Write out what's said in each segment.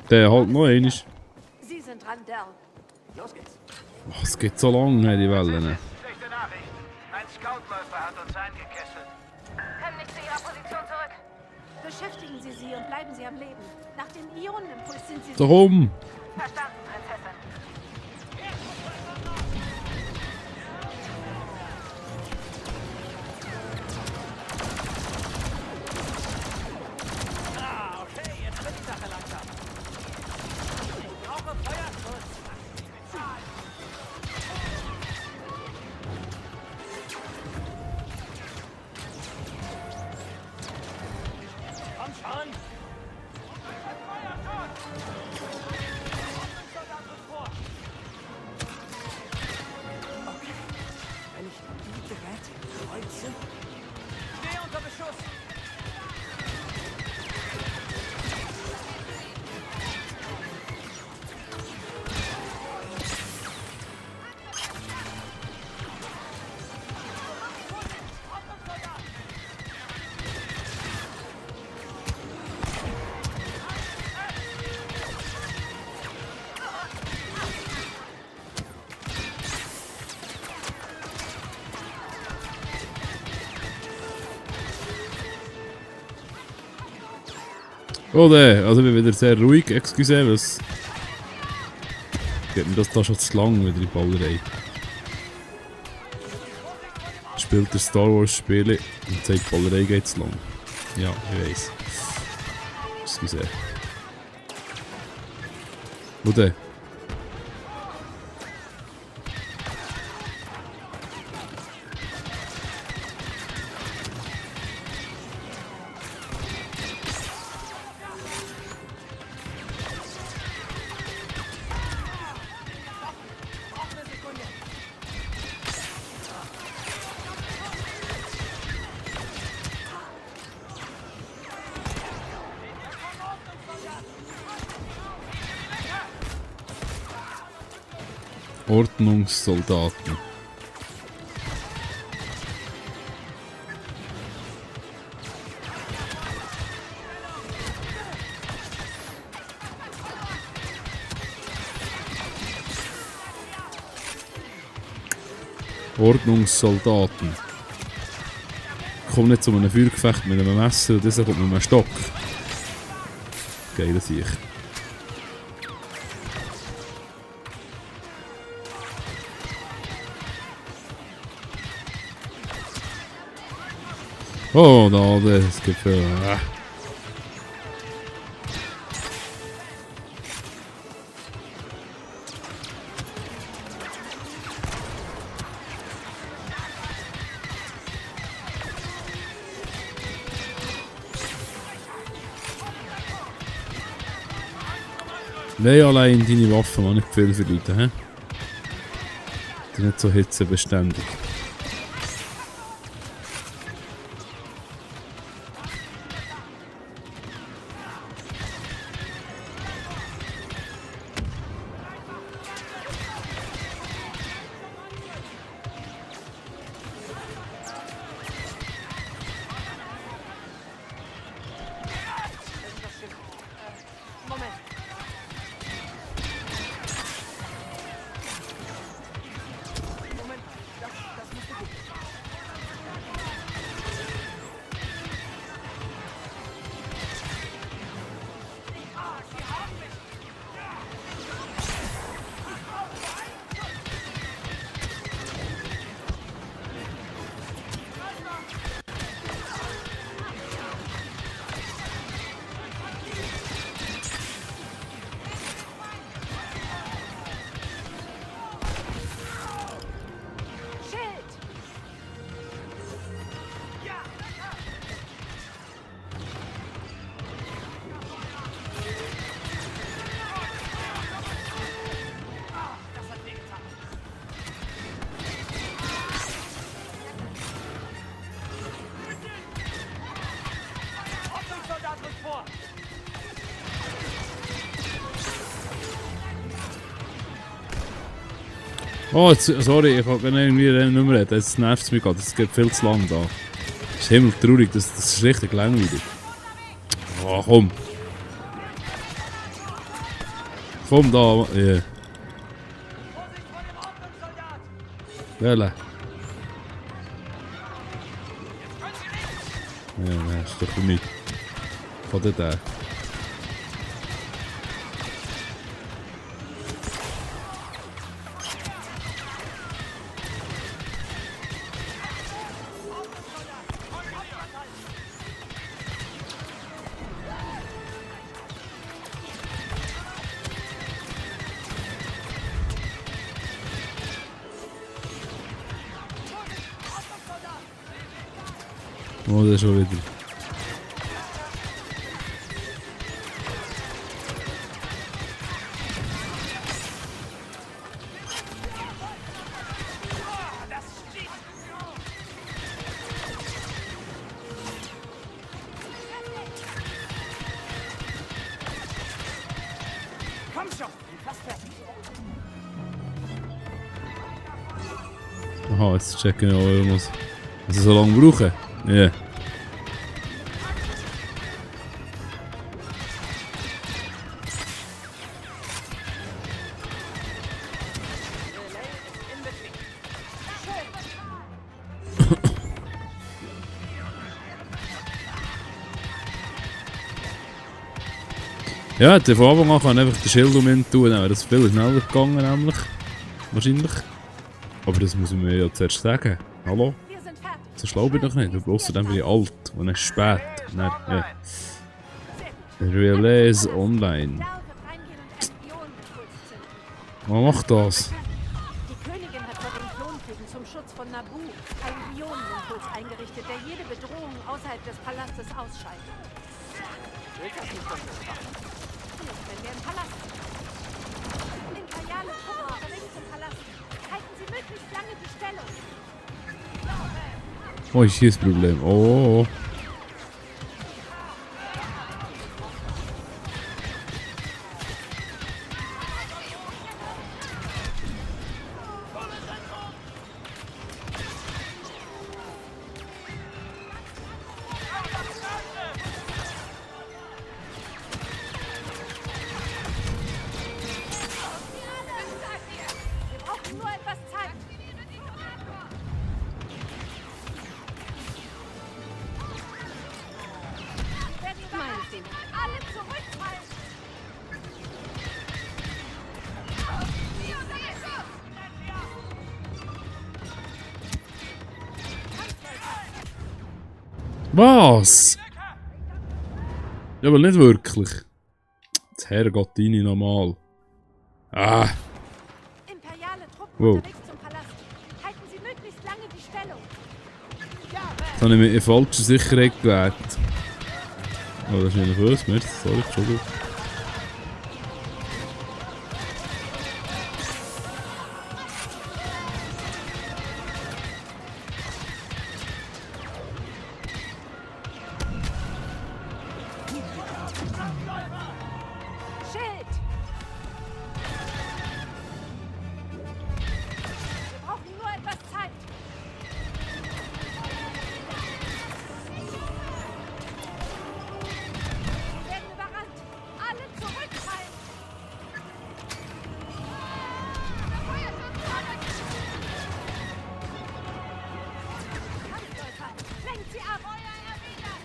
Der halt noch einmal. Sie sind dran, Dell. Los geht's. Oh, es geht so lange, die Wellen. Schlechte Nachricht. Ein Scoutläufer hat uns eingekesselt. Können nicht zu Ihrer Position zurück. Beschäftigen Sie sie und bleiben Sie am Leben. Nach dem Ionenimpuls sind Sie... Darum! Verstanden, Prinzessin. Ah, okay, jetzt wird die Sache langsam. Ich brauche Feuerschutz. Komm schon. Okay, wenn ich die Geräte kreuze... Steh unter Beschuss. Oh ne, also ich bin wieder sehr ruhig, excuse, was... Geht mir das da schon zu lang wieder in die Ballerei. Spielt der Star Wars Spiele und sagt, die Ballerei geht zu lang. Ja, ich weiss. Excuse. Wo denn? Ordnungssoldaten. Ordnungssoldaten. Ich komme nicht zu einem Feuergefecht mit einem Messer und deshalb kommt mit einem Stock. Geil, sehe ich. Oh, da, das gibt Nein, allein deine Waffen auch nicht viel für Leute, hä? Die sind nicht so hitzebeständig. Moment. Moment, das müsste gut. Schild! Ordnungssoldat rückt vor. Oh, jetzt, sorry, ich kann irgendwie nicht mehr reden. Das nervt mich gerade. Es geht viel zu lang da. Das ist himmeltraurig, das ist richtig langweilig. Oh, komm. Komm da. Yeah. Vorsicht vor dem Ordnungssoldat! Wähle. Jetzt können Sie nicht! Ja, nein, ist doch nicht. Von der. Oh, das ist schon wieder. Das steht! Komm schon, bin fast fertig. Aha, jetzt checken wir auch, was ich so lange brauche. Ja. Yeah. Relay ist in Betrieb. Ja, der von Anfang an kann einfach den Schild um ihn tun, dann wäre das viel schneller gegangen, nämlich. Wahrscheinlich. Aber das muss ich mir ja zuerst sagen. Hallo? Wir sind fertig. So schlau bin ich doch nicht. Außerdem bin ich alt und dann ist es spät. Dann, ja. Relay ist online. Daryl wird reingehen und einen Ionenimpuls zünden. Was macht das? Die Königin hat vor den Klonkriegen zum Schutz von Naboo einen Ionenimpuls eingerichtet, der jede Bedrohung außerhalb des Palastes ausschaltet. Will das nicht von uns machen? Nicht, wenn wir im Palast sind. Imperiale Truppen unterwegs zum Palast. Halten Sie möglichst lange die Stellung. Oh, hier ist das Problem. Oh. Wir brauchen nur etwas Zeit. Wir werden überrannt. Alle zurückfallen. Was? Ja, aber nicht wirklich. Das Herrgott rein normal. Ah. Imperiale Truppen Wow. unterwegs zum Palast. Halten Sie möglichst lange die Stellung. Jetzt habe ich mich in falscher Sicherheit gewählt. Oh, das ist nicht nervös, merci. Sorry, Entschuldigung. Schild! Wir brauchen nur etwas Zeit. Wir werden überrannt. Alle zurückfallen. Kampfläufer, lenkt sie ab. Feuer erwidert.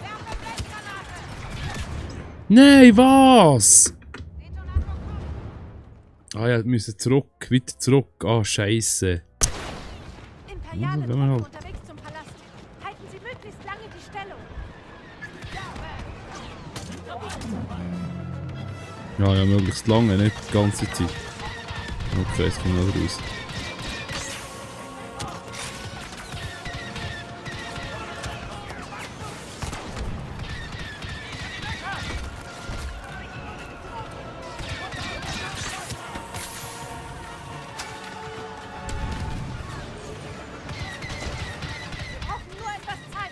Wärmeblendgranate. Nein, was? Ah ja, wir müssen zurück, weiter zurück. Ah, Scheiße. Imperiale wenn man Truppen halt- unterwegs zum Palast. Halten Sie möglichst lange die Stellung. Ja, ja, möglichst lange, nicht die ganze Zeit. Okay, jetzt kommen wir raus. Wir brauchen nur etwas Zeit.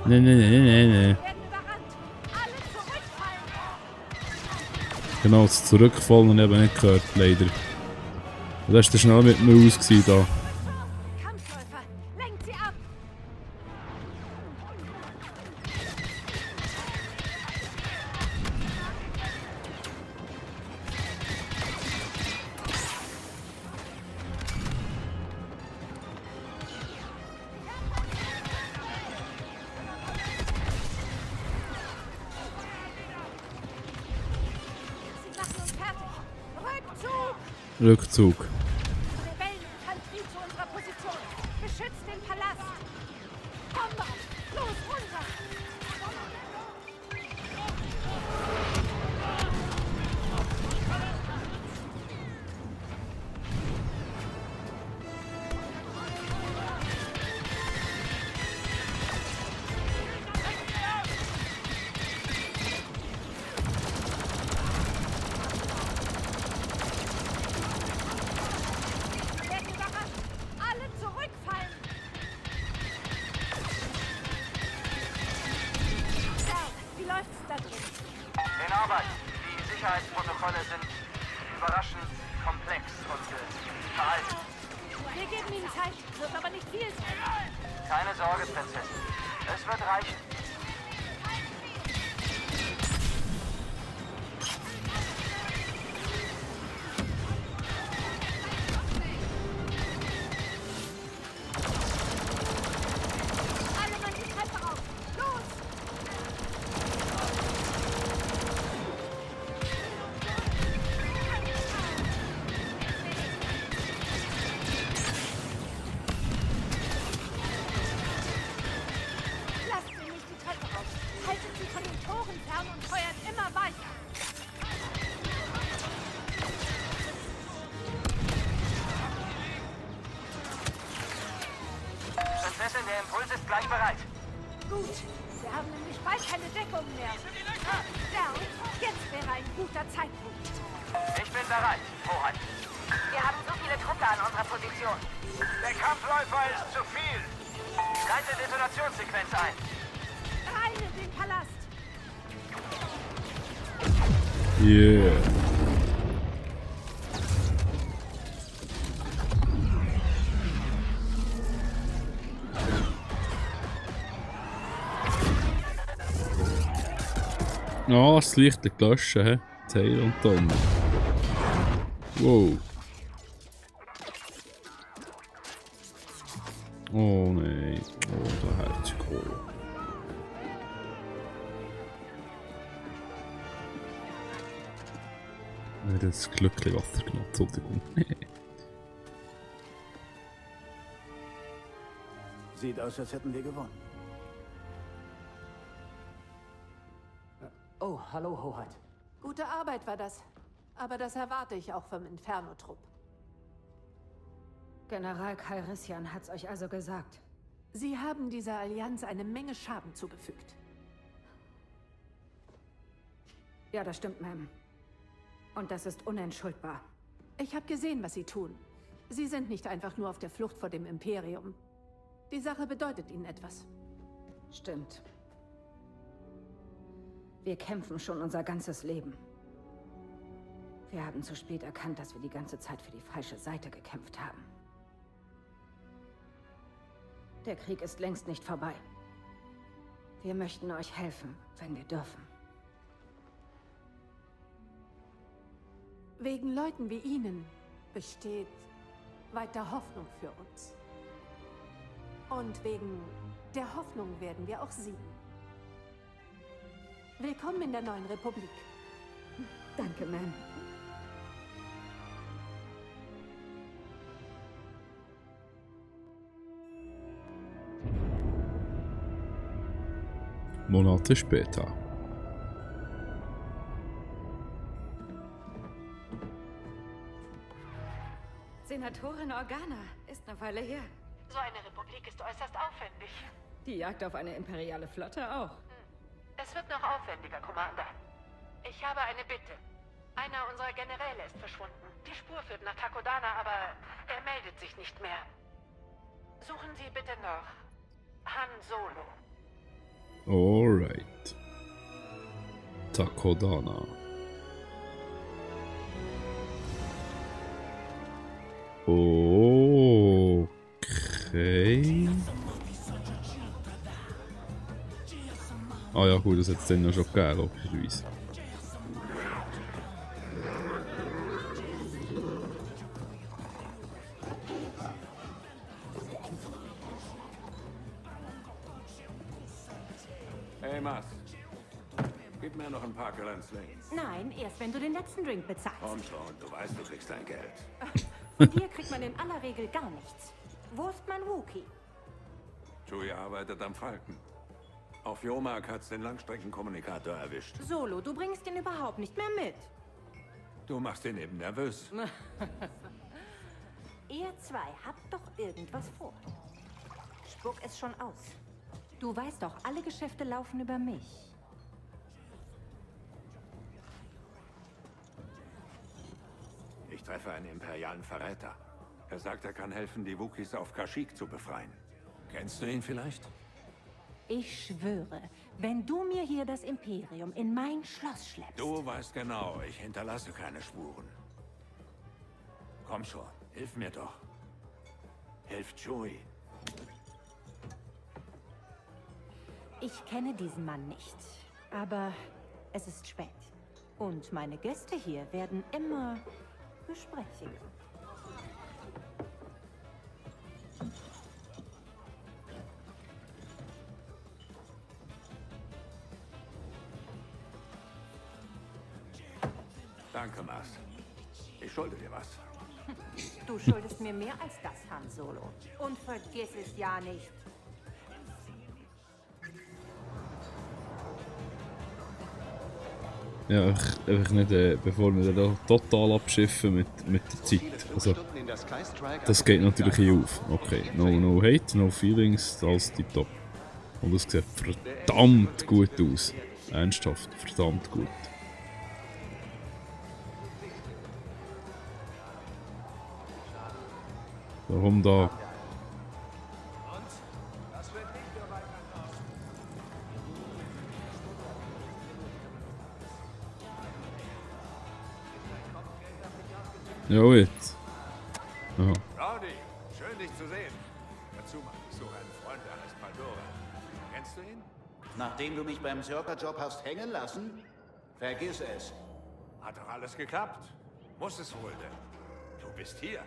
Nee. Wir werden überrannt. Alle zurückfallen. Genau, das Zurückfallen habe ich eben nicht gehört, leider. Und das war schnell mit mir aus gewesen, da. Kampfläufer, lenkt sie ab. Rückzug. Rebelleninfanterie zu unserer Position. Beschützt den Palast. Bomber, los, runter. Wir werden überrascht. Alle zurückfallen. Sir, wie läuft's da drin? In Arbeit. Die Sicherheitsprotokolle sind überraschend komplex und veraltet. Wir geben Ihnen Zeit, wird aber nicht viel sein. Keine Sorge, Prinzessin. Es wird reichen. Alle Mann die Treppe auf. Los! Lasst sie nicht die Treppe rauf. Haltet sie von den Toren fern und feuert immer weiter. Prinzessin, der Impuls ist gleich bereit. Gut, wir haben nämlich bald keine Deckung mehr. Down, jetzt wäre ein guter Zeitpunkt. Ich bin bereit, Hoheit. Wir haben so viele Truppe an unserer Position. Der Kampfläufer ist zu viel. Leite Detonationssequenz ein. Reine den Palast. Yeah. Ah, das Licht gelöscht, hä? Tail und Donner. Wow. Oh nein. Oh, der Herzkohl. Das glückliche Wasser genommen, Entschuldigung. Sieht aus, als hätten wir gewonnen. Oh, hallo, Hoheit. Gute Arbeit war das. Aber das erwarte ich auch vom Inferno-Trupp. General Calrissian hat's euch also gesagt. Sie haben dieser Allianz eine Menge Schaden zugefügt. Ja, das stimmt, Ma'am. Und das ist unentschuldbar. Ich habe gesehen, was Sie tun. Sie sind nicht einfach nur auf der Flucht vor dem Imperium. Die Sache bedeutet Ihnen etwas. Stimmt. Wir kämpfen schon unser ganzes Leben. Wir haben zu spät erkannt, dass wir die ganze Zeit für die falsche Seite gekämpft haben. Der Krieg ist längst nicht vorbei. Wir möchten euch helfen, wenn wir dürfen. Wegen Leuten wie Ihnen besteht weiter Hoffnung für uns. Und wegen der Hoffnung werden wir auch siegen. Willkommen in der neuen Republik. Danke, Ma'am. Monate später. Senatorin Organa ist eine Weile her. So eine Republik ist äußerst aufwendig. Die Jagd auf eine imperiale Flotte auch. Es wird noch aufwendiger, Commander. Ich habe eine Bitte. Einer unserer Generäle ist verschwunden. Die Spur führt nach Takodana, aber er meldet sich nicht mehr. Suchen Sie bitte noch Han Solo. Alright. Takodana. Okay. Ah ja gut, das hat es dann noch schon gegeben, logischerweise. Hey, Mas. Gib mir noch ein paar Grenzlingen. Nein, erst wenn du den letzten Drink bezahlst. Komm schon, du weißt, du kriegst dein Geld. Von dir kriegt man in aller Regel gar nichts. Wo ist mein Wookie? Chewie arbeitet am Falken. Auf Jomark hat's den Langstreckenkommunikator erwischt. Solo, du bringst ihn überhaupt nicht mehr mit. Du machst ihn eben nervös. Ihr zwei habt doch irgendwas vor. Spuck es schon aus. Du weißt doch, alle Geschäfte laufen über mich. Ich treffe einen imperialen Verräter. Er sagt, er kann helfen, die Wookiees auf Kashyyyk zu befreien. Kennst du ihn vielleicht? Ich schwöre, wenn du mir hier das Imperium in mein Schloss schleppst... Du weißt genau, ich hinterlasse keine Spuren. Komm schon, hilf mir doch. Hilf Chewie. Ich kenne diesen Mann nicht, aber es ist spät. Und meine Gäste hier werden immer gesprächiger. Danke, Mars. Ich schulde dir was. Du schuldest mir mehr als das, Han Solo. Und vergiss es ja nicht. Ja, einfach nicht, bevor wir da total abschiffen mit der Zeit. Also, das geht natürlich hier auf. Okay, no hate, no feelings, alles tipptopp. Und es sieht verdammt gut aus. Ernsthaft, verdammt gut. Warum da? Ja, jetzt. Aha. Rowdy, schön dich zu sehen. Dazu mal, ich suche einen Freund, der heißt Pandora. Kennst du ihn? Nachdem du mich beim Circa-Job hast hängen lassen? Vergiss es. Hat doch alles geklappt. Muss es wohl denn. Du bist hier.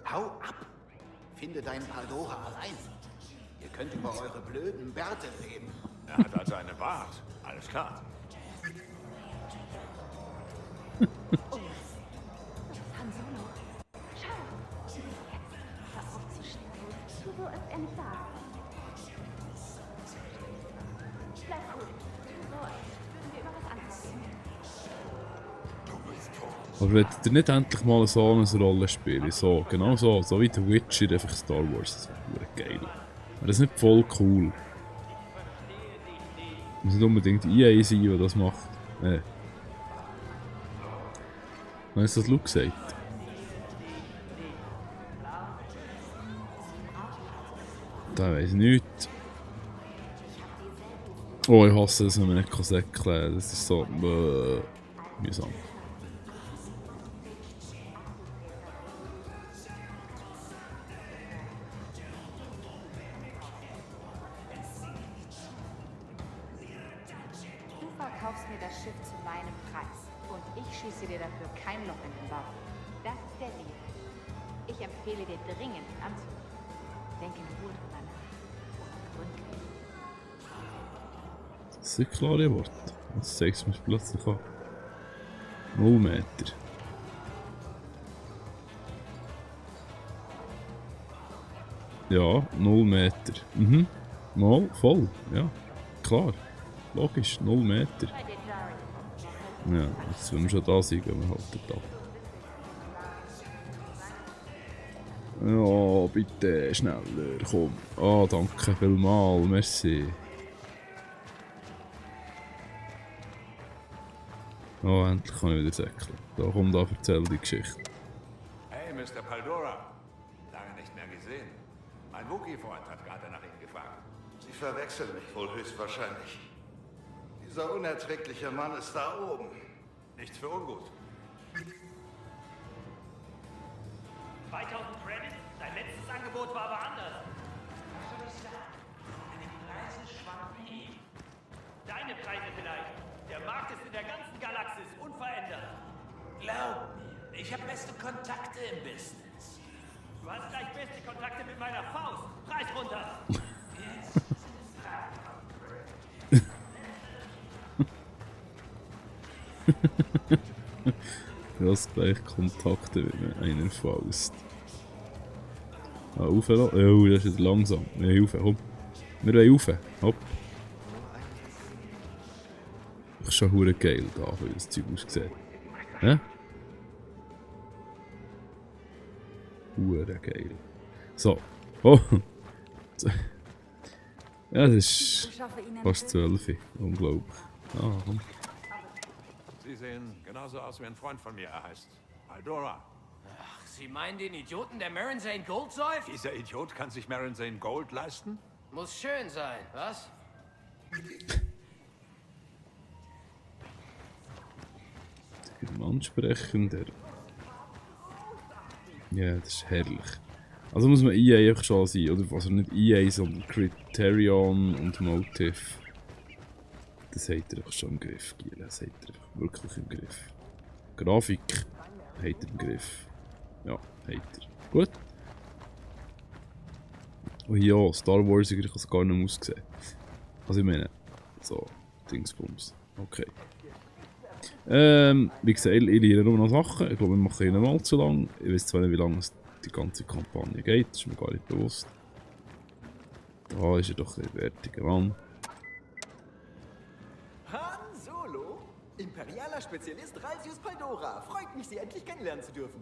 Hau ab! Finde deinen Pandora allein. Ihr könnt über eure blöden Bärte reden. Er hat also eine Bart. Alles klar. Han Solo, schau! Hör auf zu sterben. Tu so, als er nicht da ist. Bleib cool. Tu so, als würden wir über was anderes reden. Aber wollt ihr nicht endlich mal so eine Rolle spielen? So, genau so wie The Witcher, einfach Star Wars. Das wäre geil. Aber das ist nicht voll cool. Es muss nicht unbedingt EA sein, der das macht. Nee. Was hat das Luke gesagt? Da weiss ich nichts. Oh, ich hasse es, wenn man nicht säckeln kann. Das ist so... mühsam. Du verkaufst mir das Schiff zu meinem Preis und ich schieße dir dafür kein Loch in den Bauch. Das ist der Deal. Ich empfehle dir dringend anzunehmen. Denke in Ruhe drüber nach. Und gründlich. Das sind klare Worte. Jetzt zeigst du mir plötzlich an. 0 Meter. Ja, 0 Meter. Mhm. Mal, voll. Ja, klar. Logisch, 0 Meter. Bei dir, Jari. Ja, jetzt wenn wir schon da sind, gehen wir halt da. Ja, bitte, schneller, komm. Ah, danke vielmals, merci. Oh, endlich kann ich wieder säckeln. Da komm, da erzähl die Geschichte. Hey, Mr. Pandora. Lange nicht mehr gesehen. Mein Wookie-Freund hat gerade nach ihm gefragt. Sie verwechseln mich wohl höchstwahrscheinlich. Dieser unerträgliche Mann ist da oben. Nichts für ungut. 2000 Credits? Dein letztes Angebot war aber anders. Was soll ich sagen? Deine Preise schwanken eh. Deine Preise vielleicht. Der Markt ist in der ganzen Galaxis unverändert. Glaub mir, ich habe beste Kontakte im Business. Du hast gleich beste Kontakte mit meiner Faust. Preis runter. das gleich Kontakte, wenn man einen faust. Ah, rauflassen. Oh, das ist wieder langsam. Wir wollen rauf, komm. Wir wollen rauf. Hopp. Das ist schon hure geil da, wie das Zeug aussieht. Hä? Hure geil. So. Oh! Ja, das ist fast 12. Unglaublich. Ah, komm. Sie sehen genauso aus wie ein Freund von mir, er heißt Aldora. Ach, Sie meinen den Idioten, der Marenzane Gold säuft? Dieser Idiot kann sich Marenzane Gold leisten? Muss schön sein, was? Ansprechender. Ja, das ist herrlich. Also muss man EA einfach schon sein, oder? Also nicht EA, sondern Criterion und Motive. Das hat er einfach schon im Griff, Giel. Das hat er einfach wirklich im Griff. Grafik hat er im Griff. Ja, hat er. Gut. Und ja, Star Wars kann es gar nicht mehr aussehen. Also ich meine, so, Dingsbums. Okay. Wie gesagt, ich lerne nur noch Sachen. Ich glaube, wir machen hier nicht mal zu lang. Ich weiß zwar nicht, wie lange die ganze Kampagne geht, das ist mir gar nicht bewusst. Da ist er doch ein wertiger Mann. Han Solo, imperialer Spezialist Ralsius Paldora. Freut mich, Sie endlich kennenlernen zu dürfen.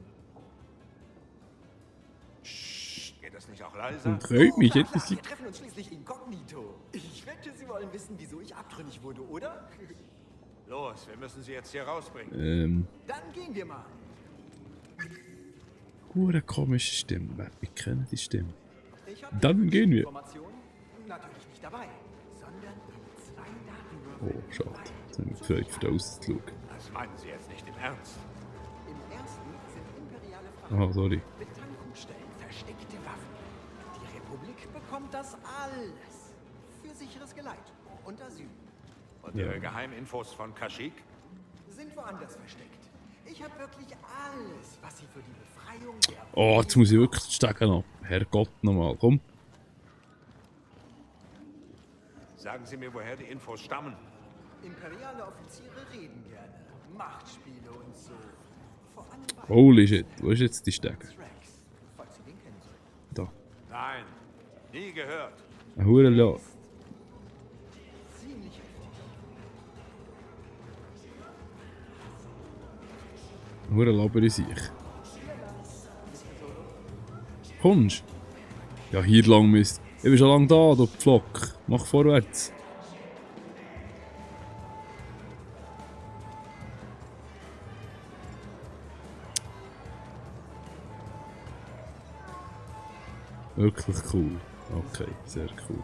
Geht das nicht auch leiser? Freut mich, Klar, jetzt wir treffen uns schließlich inkognito. Ich wette, Sie wollen wissen, wieso ich abtrünnig wurde, oder? Los, wir müssen sie jetzt hier rausbringen. Dann gehen wir mal. Hure komische Stimme. Ich kenne die Stimme. Ich habe Dann gehen wir. Informationen natürlich nicht dabei, sondern in 2 Datenwürfeln. Oh, schade. Jetzt habe ich mich gefreut, von da auszuschauen. Das meinen Sie jetzt nicht im Ernst? Im ersten sind imperiale Ah, Frachter, sorry. Betankungsstellen, versteckte Waffen. Die Republik bekommt das alles. Für sicheres Geleit und Asyl. Und Ihre Geheiminfos von Kashyyyk? Sind woanders versteckt. Ich habe wirklich alles, was Sie für die Befreiung der... Oh, jetzt muss ich wirklich stecken noch. Herrgott, nochmal, komm. Sagen Sie mir, woher die Infos stammen. Imperiale Offiziere reden gerne. Machtspiele und so. Vor allem bei Holy shit, wo ist jetzt die Stecke? Rex, falls Sie den kennen sollten. Da. Nein, nie gehört. Ein Hure La. Ziemlich heftig. Hure Laber in sich. Kommst? Ja, hier lang Mist. Ich bin schon lange da, du Pflock. Mach vorwärts. Wirklich cool. Okay, sehr cool.